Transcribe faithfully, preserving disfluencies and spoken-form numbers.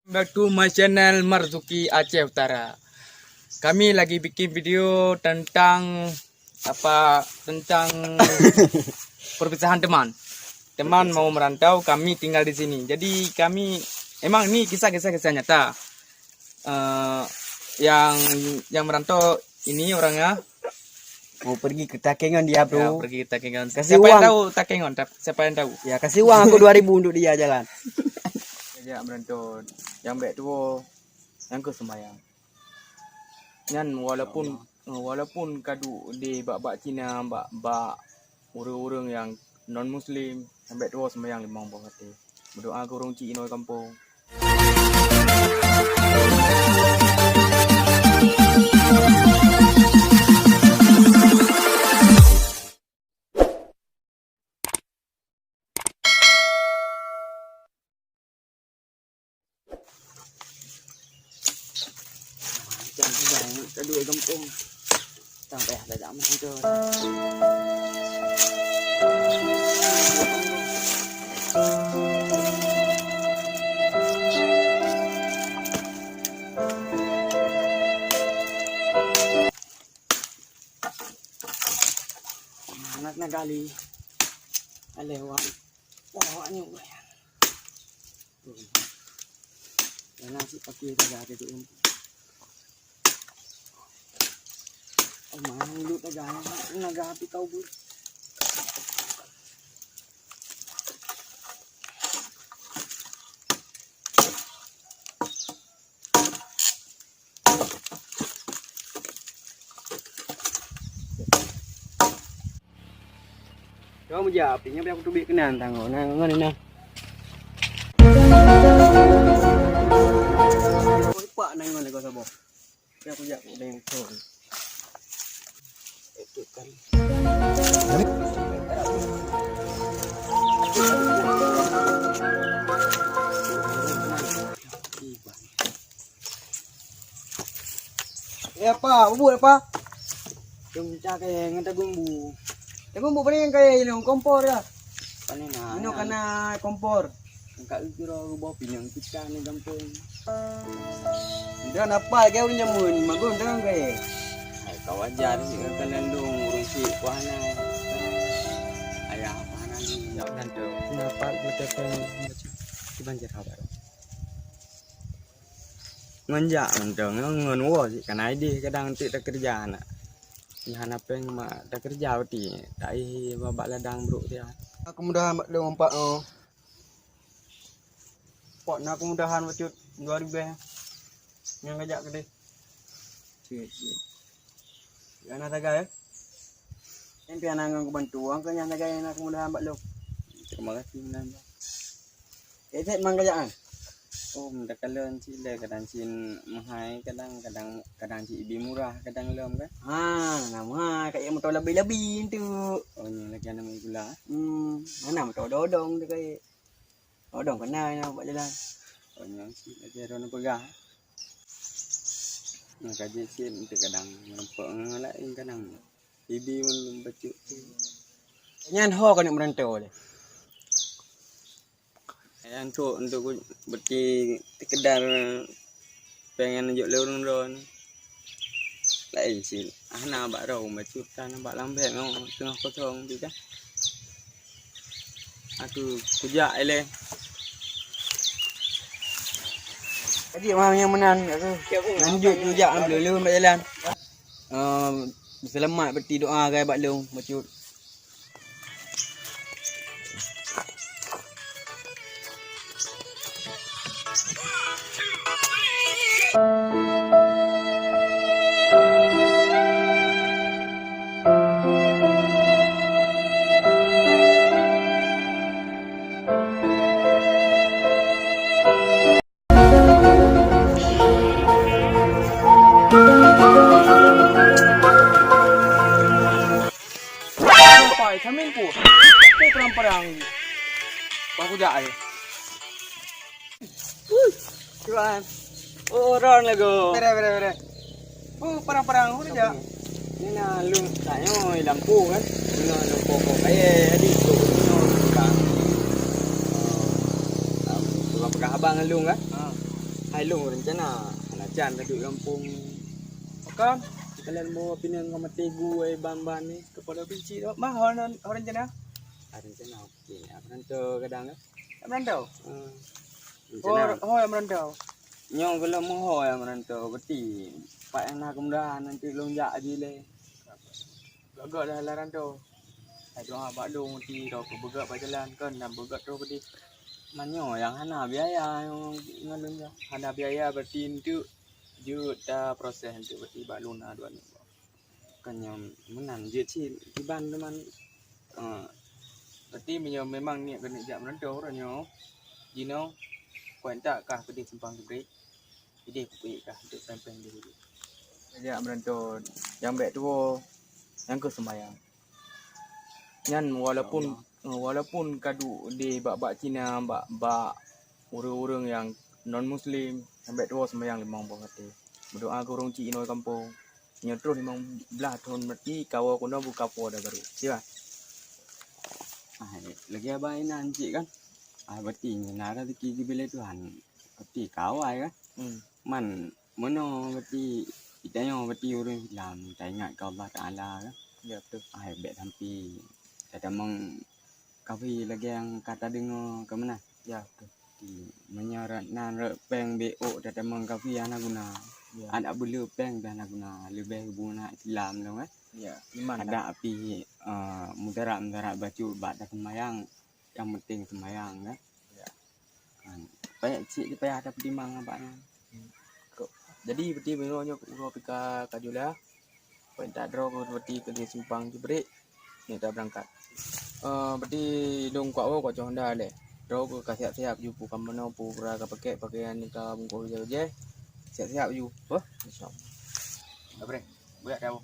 Back to my channel Marzuki Aceh Utara. Kami lagi bikin video tentang apa, tentang perpisahan teman. Teman mau merantau, kami tinggal di sini. Jadi kami, emang ini kisah-kisah, kisah nyata. Eh, yang yang merantau ini orangnya mau pergi ke Takengon dia, bro. Ya, pergi ke Takengon. Kasih siapa yang uang. Tahu Takengon? Siapa yang tahu? Ya, kasih uang aku dua ribu untuk dia jalan. Ajak merantau. Yang baik tua, yang ke sembahyang. Nyan walaupun, eh, walaupun ka duek di bak-bak Cina, bak-bak ureuëng-ureuëng nyang non muslim, sampai tuwoe seumayang limong boh watée. Meudoá keu ureuëng chik inoe kampung. Macam tu dah, nak ka duek gampông. Sampai dah tak mahu tu. Anak na gali. Aleh wak. Wah, wak nyuk. Yana si pakai taga tu tu. Oh, mana mulut taga, naga api kau bu. Kau meujak api nyan, biar aku teubiet keunan tanggong. Nah, ngon ni nah. Kau ipak nang ngon kau saboh. Biar aku jak aku deng kau. Itu kan. Eh, apa? Bubuk apa? Yang pecah kaya ngan tabung bu. Tabung bu paling kaya ilong kompor ya. Paling nah. Ino kana kompor. Angkat kira boh pinang pecah ni gampang. Dah napa lagi urang jamun, magun dah kaya. Hai, kau ajar si kata nandung urang si kuah na. Ayah apa na ni? Jawab nanti. Kenapa kita kan baca di banjir apa? Ngon jak mantong, ngon woe cit kana ideh kadang teuk takeureuja na. Nyan hana péng mak takeureuja pati, taéh babah ladang brok dia. Aku mudahan bak lôn empat oh. Pot na kemudahan bacut dua ribèe. Nyang ngajak keudeh. Cit, cit. Nyang na sagai, eh? Nyang pih hana ngon kubantu, angkeu nyang sagai na kemudahan bak lôn. Terima kasih, Nan. Eh, Zek, mang kajak, ah? Oh, minta kalon cit lé, kadang cit meuhai, kadang, kadang, kadang cit ibi murah, kadang lom kan? Ha, na meuhai, kajak moto labi-labi tu. Oh, nyoe lagi aneuk gula. Hmm, mana moto odong-odong tu kajak. Odong kena nya bak jalan. Oh, nyoe cit lagi ron peugah. Nah, kaji cit untuk kadang meureumpok ngon laén kadang. Ibi mun bacut. Nyan ho keuneuk meurantau lé. Nyang kok untuk berarti sekedar pengen jok lé ureueng droe. Laén cit. Ah, na bak droe bacut kan bak lambek ngon teungoh kosong tu kan. Aku kujak ilée. Tadi mah nyang meunan aku. Lanjut kujak ambil lé bak jalan. Ehm, seulamat berarti doa gai bak lôn bacut. Sampai, sampai pun. Pun perang-perang. Bang kujak ai. Tuan. Oh, ron lagu. Bere, bere, bere. Oh, perang-perang, udah jak. Ni na lôn tanyoe lampu kan. Ni na lôn pokok kaya tadi tu. Ni na lôn pegang. Oh. Tukang pegang abang lôn kan. Ha. Hai lôn rencana, hana can taduek gampông. Pakon? Kalian mau pinang ka maté gu ai ban-ban ni. Kepala kunci tu. Mah, ho rencana? Hai rencana, okey. Apa nanti kadang ke? Merantau? Hmm. Oh, rencana. Ho yang merantau. Nyoe kalau mau ho yang merantau, berarti pak yang nak kemudahan nanti lôn jak aja leh. Gagak dah laran tu. Hai doa bak lôn ti rau keu beugöt bak jalan kan, dan beugöt troh keudeh. Manyoe nyang hana biaya ngon lôn nyoe. Hana biaya berarti untuk jeuet ta proses untuk berarti bak lôn na dua nyoe. Kan nyang meunan jeuet cit kiban teuma. Eh, berarti meunyoe memang niat keuneuk jak meurantau uroe nyoe, jinoe kuat tak kah keudeh simpang Jebrit. Ideh kupeuék kah untuk péng-péng dulu. Jak meurantau nyang bèk tuwoe, nyang keu seumayang. Nyan walaupun, eh, walaupun ka duek di bak-bak Cina, bak-bak ureueng-ureueng nyang non muslim, nyang bèk tuwoe seumayang limong boh watèe. Meudoa keu ureueng cit inoe kampông. Nyoe troh limong blah thon meuti kawoe keunoe buka po dah baru. Siwa. Ah, lagèe abang inan cit kan. Ah, berarti nyan na rezeki jibilé Tuhan. Berarti kawai kan. Hmm. Man meunoe berarti geutanyoe berarti ureueng Islam taingat keu Allah Taala kan. Ya, betul. Ah, bèk sampai tatamong kafé lagèe nyang ka tadeungoe keu meunan. Ya, betul. Di, meunyoe rot nan rot péng beuôk tatamong kafé hana guna. Ya. Adak beuleuh péng pih hana guna, leubeh guna Islam lom kan. Ya, iman. Adak pih, eh, mudarat-mudarat bacut bak taseumayang, nyang penting seumayang kan. Ya. Kan, payah cit payah tapeutimang abang nyan. Hmm. Kok, jadi berarti meunyoe nyoe uroe pih ka, ka jula. Peuet tak droe keu berarti keu di simpang Jebrit. Ni ka beurangkat. Eh, berarti dong kuat woe kuat cong honda lé. Droe keu ka siap-siap ju pu ka meunoe pu bra ka pakèk pakaian ka bungkôh ijai-ijai. Siap-siap ju. Heh, insyaallah. Abreh, buyak dah.